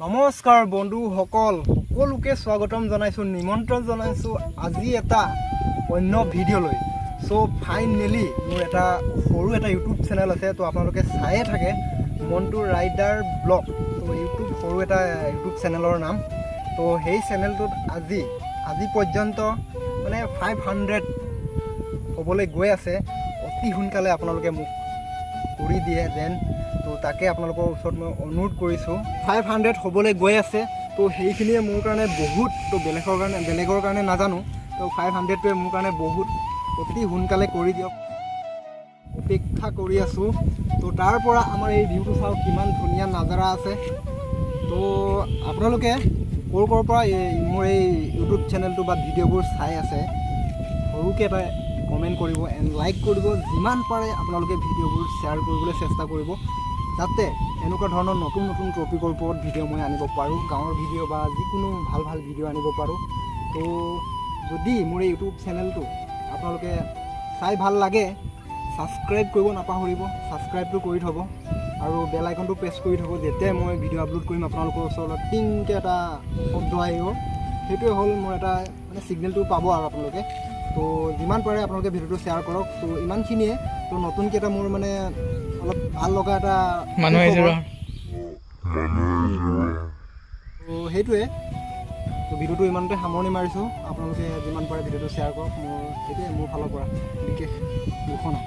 নমস্কাৰ বন্ধুসকল, সকলোকে স্বাগতম জনাইছোঁ, নিমন্ত্ৰণ জনাইছোঁ আজি এটা অন্য ভিডিঅ'লৈ। চ' ফাইনেলি মোৰ এটা সৰু এটা ইউটিউব চেনেল আছে। তো আপোনালোকে চায়ে থাকে, মণ্টু ৰাইডাৰ ব্লগ। তো ইউটিউব সৰু এটা ইউটিউব চেনেলৰ নাম। তো সেই চেনেলটোত আজি আজি পৰ্যন্ত মানে 500 হ'বলৈ গৈ আছে। অতি সোনকালে আপোনালোকে মোক কৰি দিয়ে যেন, তো তাকে আপোনালোকৰ ওচৰত মই অনুৰোধ কৰিছোঁ। 500 হ'বলৈ গৈ আছে, তো সেইখিনিয়ে মোৰ কাৰণে বহুত। তো বেলেগৰ কাৰণে নাজানো, তো 500টোৱে মোৰ কাৰণে বহুত। অতি সোনকালে কৰি দিয়ক, অপেক্ষা কৰি আছোঁ। তো তাৰ পৰা আমাৰ এই ভিউটো চাওক, কিমান ধুনীয়া নাজাৰা আছে। তো আপোনালোকে ক'ৰ ক'ৰ পৰা এই মোৰ এই ইউটিউব চেনেলটো বা ভিডিঅ'বোৰ চাই আছে, সৰুকৈ এটা কমেণ্ট কৰিব এণ্ড লাইক কৰিব। যিমান পাৰে আপোনালোকে ভিডিঅ'বোৰ শ্বেয়াৰ কৰিবলৈ চেষ্টা কৰিব, যাতে এনেকুৱা ধৰণৰ নতুন নতুন টপিকৰ ওপৰত ভিডিঅ' মই আনিব পাৰোঁ, গাঁৱৰ ভিডিঅ' বা যিকোনো ভাল ভাল ভিডিঅ' আনিব পাৰোঁ। তো যদি মোৰ এই ইউটিউব চেনেলটো আপোনালোকে চাই ভাল লাগে, ছাবস্ক্ৰাইব কৰিব নাপাহৰিব। ছাবস্ক্ৰাইবটো কৰি থ'ব আৰু বেল আইকনটো প্ৰেছ কৰি থ'ব। যেতিয়াই মই ভিডিঅ' আপলোড কৰিম, আপোনালোকৰ ওচৰলৈ টিংকৈ এটা শব্দ আহিব। সেইটোৱে হ'ল মোৰ এটা মানে ছিগনেলটো পাব আৰু আপোনালোকে। তো যিমান পাৰে আপোনালোকে ভিডিঅ'টো শ্বেয়াৰ কৰক। তো ইমানখিনিয়ে। তো নতুনকৈ এটা মোৰ মানে অলপ ভাল লগা এটা মানুহ আহিছে। সুখবৰ। ৰ। তো সেইটোৱে। তো ভিডিঅ'টো ইমানতে সামৰণি মাৰিছোঁ। আপোনালোকে যিমান পাৰে ভিডিঅ'টো শ্বেয়াৰ কৰক। মোৰ সেইটোৱে মোৰ ফালৰ পৰা বিশেষ ঘোষণা।